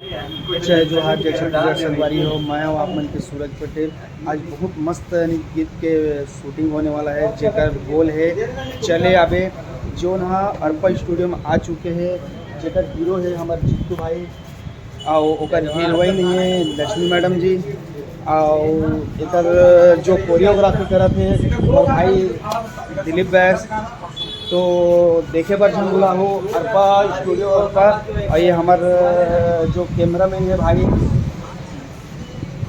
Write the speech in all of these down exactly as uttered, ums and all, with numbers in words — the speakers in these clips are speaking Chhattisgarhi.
जय जोहार, जय छत्तीसगढ़ संगवारी हो। मैं हूँ आप मन के सूरज पटेल। आज बहुत मस्त, यानी, गीत के शूटिंग होने वाला है, जेकर बोल है चले आबे, जोन हा अरपा स्टूडियो में आ चुके हैं, जेकर हीरो है हमारे जीतू भाई, और ओकर हीरोइन है लक्ष्मी मैडम जी, और एकर जो कोरियोग्राफी करत है और भाई दिलीप बैस। तो देखे बर झन भुलाहू अरपा स्टूडियो अरपा। और ये हमार जो कैमरामैन है भाई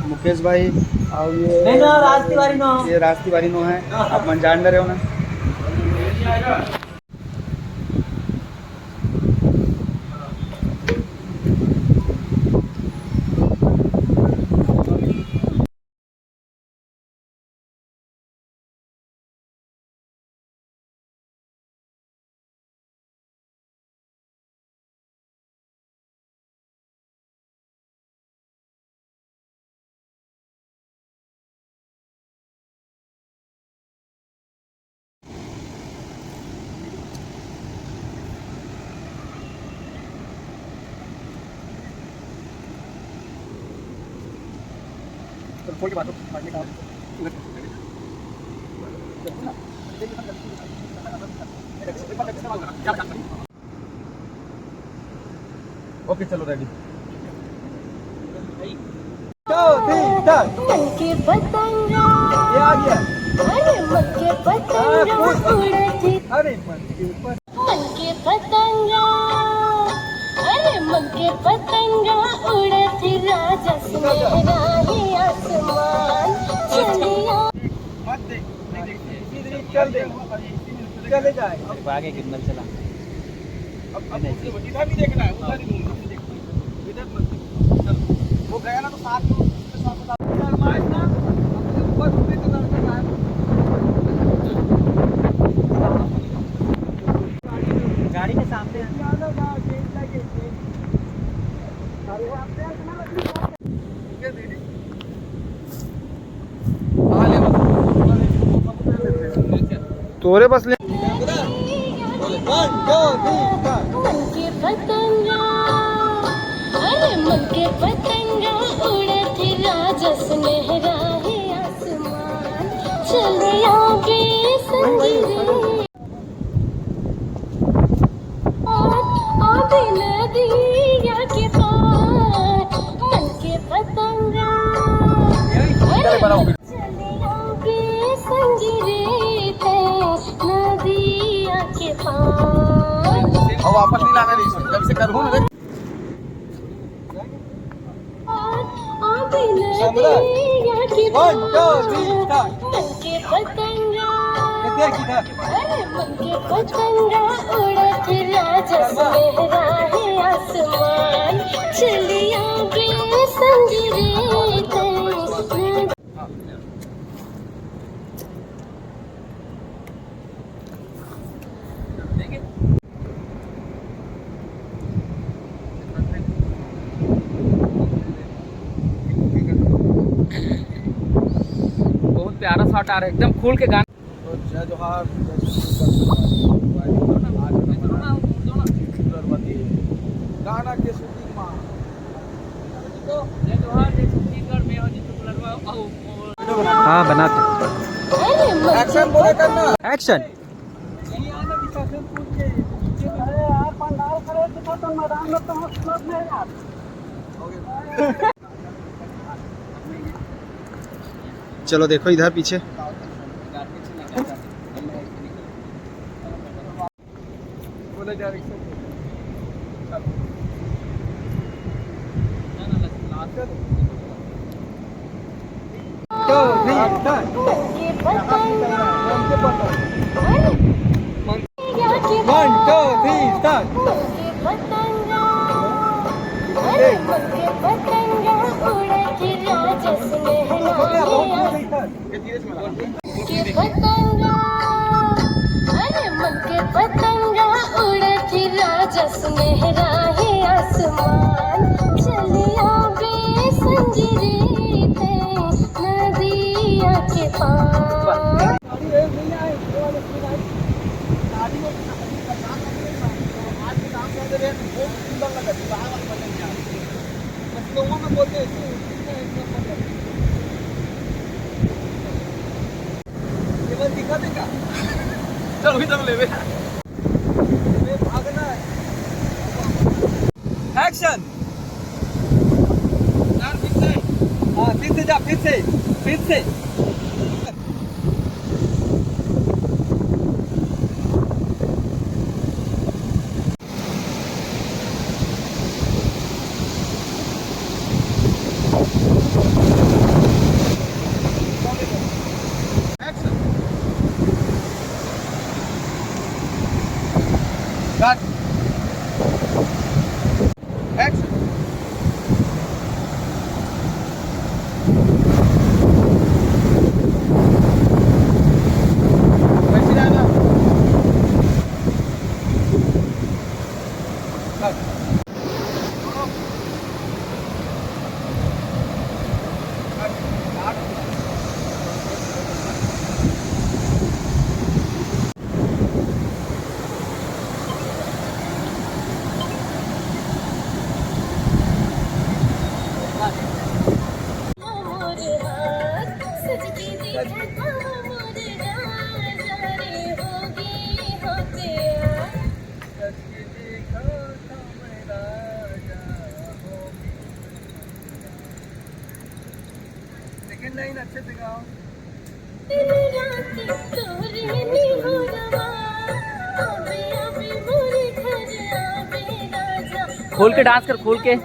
मुकेश भाई, और ये नहीं, ना, राज तिवारी नो। ये राज तिवारी नो है, आप मन जान रहे हो ना। ओके, चलो, रेडी। दो, तीन, चार। मन के पतंगा, ये आ गया। अरे मन के पतंगा, हाँ, खुश। उड़त ही। अरे मन के पतंगा। मन के पतंगा, अरे मन के पतंगा उड़त ही राजा, सुनहरा ही आसमान। चलिया। मत देख, नहीं देख, इसी तरह चल दे, चले जाए। तेरे को आगे गिम्बल चला। अब, अब नहीं। इधर नहीं देखना है, उधर ही घूम, इधर मत। चलो, वो गया ना तो साथ में, उसके साथ, साथ में। गाड़ी के सामने है। तोरे बस ले। मन के पतंगा, अरे मन के पतंगा उड़त राजा, सुनहरा है आसमान। चले आबे संगी रे। आबे नदिया के पार, मन के पतंगा। अरे चले आबे संगी रे, तै नदिया के पार। अब वापस नहीं लाना, नहीं, जब से करूँ ना, देख। One, two, three, start। मन के पतंगा, अरे मन के पतंगा उड़त राजा, सुनहरा है आसमान। चलिया बे संग रे तैं। बहुत प्यारा शॉट आ रहा है, एकदम खुल के गाना। तो जय जोहार, जय छत्तीसगढ़। आज हमारा गाना के शूटिंग में। जय जोहार, जय छत्तीसगढ़, मैं हूं जीतू कुलरवा। हाँ, बना तो। एक्शन बोले करना। एक्शन। चलो देखो इधर पीछे। One, two, three, start। के पतंगा, अरे मन के पतंगा उड़त राजा, सुनहरा है आसमान। चलिया बे संगी रे तैं नदिया के पार। गाड़ी है, नहीं आए, वो वाले नहीं आए। गाड़ी में आज काम कर रहे हैं, बहुत सुंदर लगा, बाहर वाले बने नहीं आए। तो वो मैं बोलते हैं, इसको कितना एक नंबर है। ये बस दिखा दे क्या? चल, अभी तक ले ले। ये भागना है। एक्शन। यार, फिर से। हाँ, फिर से जा, फिर से, फिर से। सेकंड लाइन अच्छे से गाओ। खोल के डांस कर, खोल के।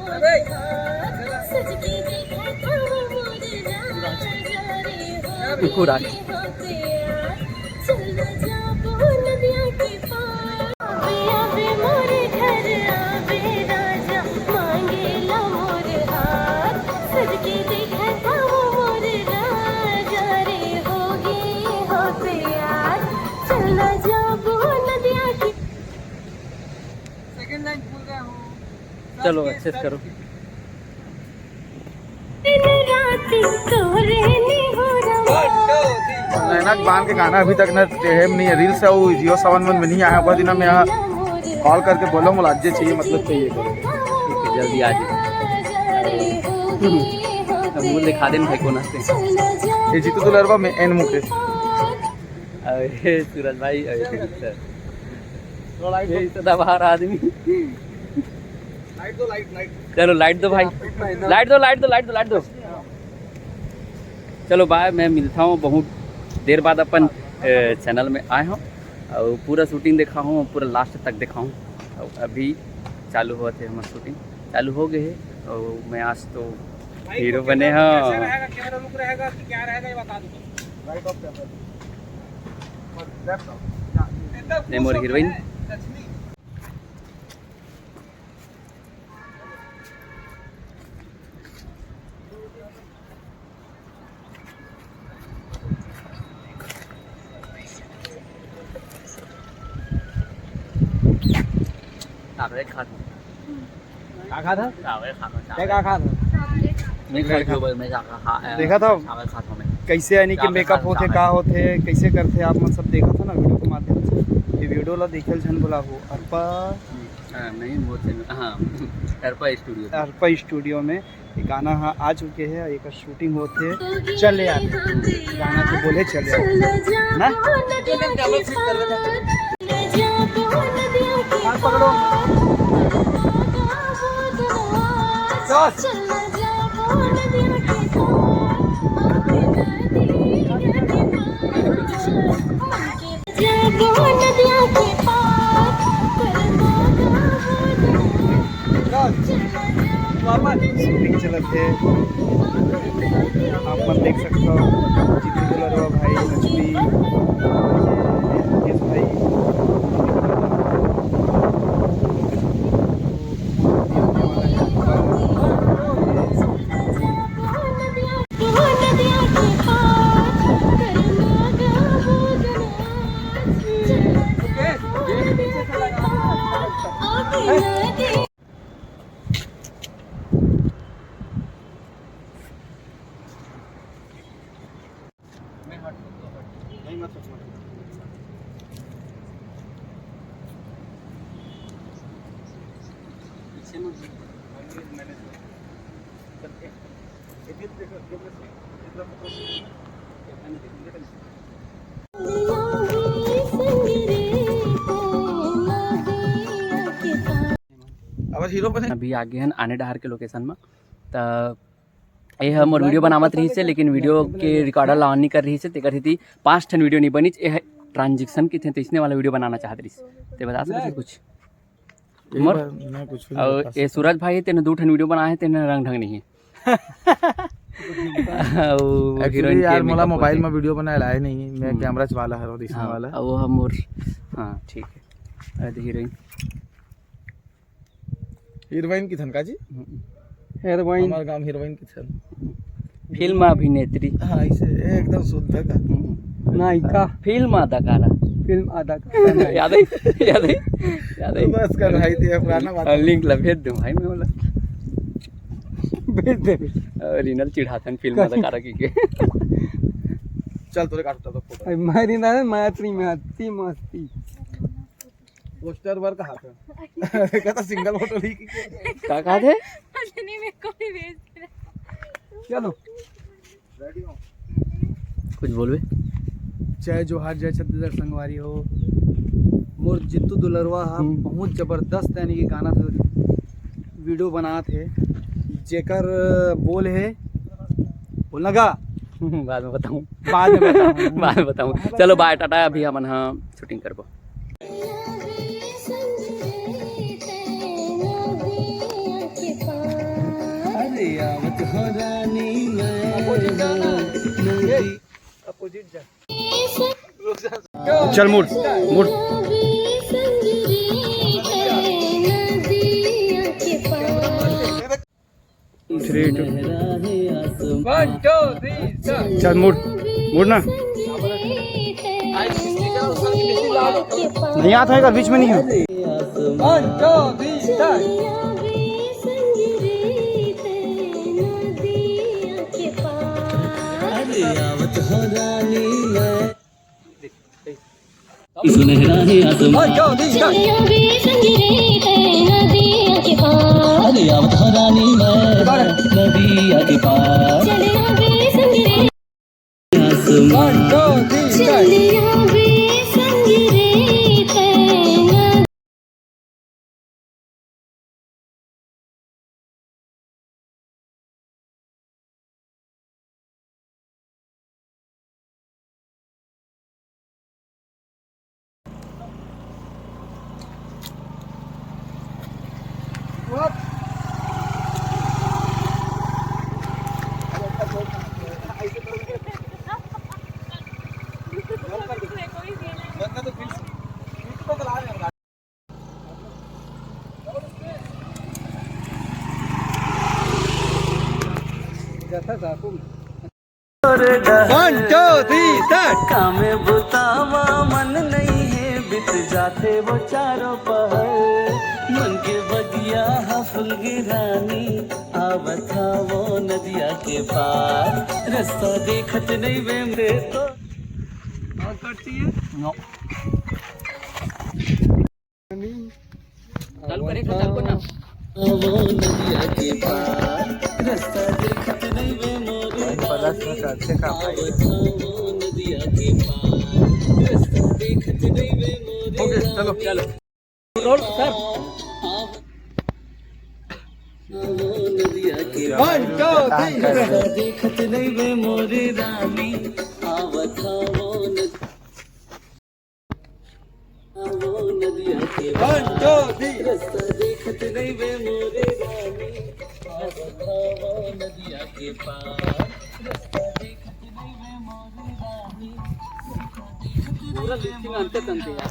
सेकंड लाइन भूल गया हूँ। चलो, अच्छे से करो। नैना के बांध के गाना अभी तक ना टेढ़े में नहीं है। रील्स है वो जियो सावन में नहीं आया, ओकर दिन में यहाँ कॉल करके बोलो, मोला आज चाहिए, मतलब चाहिए करके। ठीक है, जल्दी आ जाए। अब मुंह दिखा देन भाई, कौन हंसते हैं? ये जीतू दुलरवा में एन मुकेश। अरे सूरज भाई, अरे सर। ये सदाबहार आदमी। लाइट दो, लाइट, लाइट। चलो लाइट दो भाई, लाइट दो, लाइट दो, लाइट दो, लाइट दो। चलो बाय, मैं मिलता हूँ। बहुत देर बाद अपन चैनल में आए हूँ और पूरा शूटिंग देखा हूँ, पूरा लास्ट तक देखा हूँ। और अभी चालू होवत हे हमर शूटिंग, चालू हो गए है। और मैं आज तो हीरो बने हूँ। कैसा रहेगा, कैमरा लुक रहेगा कि क्या रहेगा, ये बता दो। Right of camera. और लेफ्ट ऑफ। ये मोर हीरोइन। चावल खात हूँ। का खात हस? चावल खात हूँ, चावल। तैं का खात हस? मैं खाई हूँ, बस मैं चावल खा, देखत हव? चावल खात हूँ मैं। कैसे यानी कि चावल मेकअप खात हूँ, होथे, चावल। का होथे, कैसे करथे, आप मन सब देखत हो ना वीडियो के माध्यम से। ये वीडियो ला देखे ल झन भुलाहू। अरपा हम्म, हाँ, नहीं, वो थे, हाँ, अरपा स्टूडियो। अरपा स्टूडियो में ये गाना ह आ चुके हे, एकर शूटिंग होथे। चल यार, गाना के बोले चल यार, ना? हाथ पकड़ो। शूटिंग चलत हे, आप मन देख सकथव, जीतू दुलरवा भाई, लक्ष्मी, मुकेश भाई, पीछे में। अब हीरो बने। अभी आगे हन आने डहार के लोकेशन म। त ये ह मोर वीडियो बनावत रहिस हे, लेकिन वीडियो के रिकॉर्डर ला ऑन नहीं कर रहिस हे, तेकर सेती पांच ठन वीडियो नहीं बनिस। ये ह ट्रांजिशन की थे, तो इसने वाला वीडियो बनाना चाहत रहिस। ते बता सकत हस कुछ? यही मोर बात, मैं कुछ भी नहीं और बता ये सकता। सूरज भाई, तेने दू ठन वीडियो बनाए हे, तेने रंग ढंग नहीं हे। अउ actually हीरोइन के यार, मोला मेकअप मोबाइल होथे। में वीडियो बनाए ला आए नहीं, मैं हम्म। कैमरा वाला हर और इसमें हाँ, वाला। अउ वो हम मोर, हाँ, ठीक है। अरे हीरोइन। हीरोइन की थन का जी? हम्म। हीरोइन। हमारे गांव हीरोइन की थन। फिल्म अभिनेत्री। हाँ, इसे एकदम शुद्ध का। हम्म। नायिका। फिल्म अदाकारा। फिल्म अदाकारा। याद है? याद है? याद है? बस कर भाई, ते पुराना बात। हाँ, लिंक ला भेज दूं भाई मैं बोला। भेज दे। ओरिजिनल चिढ़ाथन फिल्म कर। अदाकारा की के। चल, तोरे काट, तब फोटो। अरे, मारी ना, मैत्री में आती मस्ती। पोस्टर बर कहा था। कहता सिंगल फोटो ली की। का कहा थे? नहीं, मेरे को भी भेज दे। चलो। कुछ बोलबे? जय जोहार, जय छत्तीसगढ़ संगवारी हो। मोर जित्तू दुलरवा हा हम्म। बहुत जबरदस्त यानी कि गाना से वीडियो बनात हे, जेकर बोल हे, बोलना गा? बाद में बताऊं। बाद में बताऊं। बाद में बताऊं। चलो बाय टाटा, अभी हमन हा शूटिंग करबो। अरे आवत हो रानी मैं अपोजिट जाना। अपोजिट जा। चल मुड़, मुड़। Three, two। One, two, three, start। चल मुड़, मुड़ ना। नहीं आता है, बीच में नहीं है। One, two, three, start। सुनहरा है आसमां। One, two, three, start। अरे आवत हो रानी मैं नदिया के पार। आसमां। One, two, three, start। One, two, three, start। कामे बुतावा मन नहीं है, बीत जाते वो चारों पहर। मन के बगिया हा फुलगी रानी, आवत हा वो नदिया के पार। रास्ता देखत नहीं वे मेरे तो। और कट चाहिए? No। चालू करे का, चालू करना। वो नदिया के पार, रास्ता देखत नहीं वे मोरे। भाई, पलट में अच्छे काम है। वो नदिया के पार, रास्ता देखत नहीं वे मोरे। OK, चलो, चलो। Roll, sir. वो नदिया के पार, रास्ता देखत नहीं वे मोरे रानी, आवत वो नदिया One, two, three। पूरा लिपस्टिक अंते तंते यार।